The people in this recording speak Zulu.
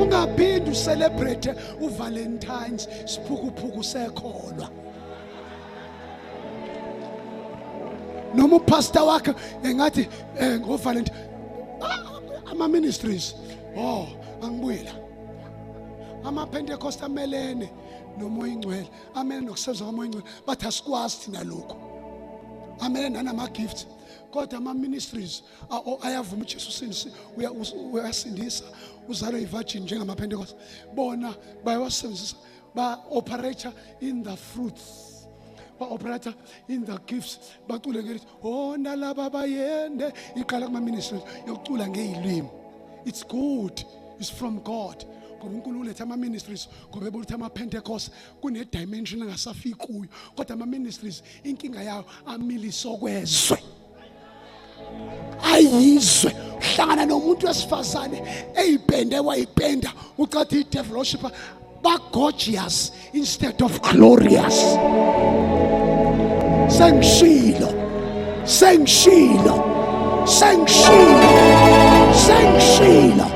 Ungaphindi ucelebrate uValentine's, siphukuphuku sekholwa. Noma upastor wakhe engathi ngoValentine ama ministries. Oh, angibuye la. Ama-Pentecost amelene noMoya Ingcwele, amele nokusebenza kwaMoya Ingcwele, bathi asikwazi thina lokho. Amele nanama-gifts, kodwa ama-ministries ayavuma uJesu usindisi, uyasindisa, uzalwe yivirgin njengama-Pentecost. Bona bayawasebenzisa, ba-operate in the fruits, ba-operate in the gifts, bacule ngelithi ona laba bayende. Iqala kuma-ministries yokucula ngey'lwimi. It's good, it's from God, ngoba uNkulunkulu uletha ama-ministries ngoba ebona ukuthi ama-Pentecost kune-dimension engasafiki kuyo. Kodwa ama-ministries, inkinga yawo amilisokwezwe, ayizwe. Uhlangana nomuntu wesifazane eyipende wayipenda, ucathi i-devil worshipper. Ba-gorgeous instead of glorious. Sengishilo, sengishilo, sengishilo, sengishilo.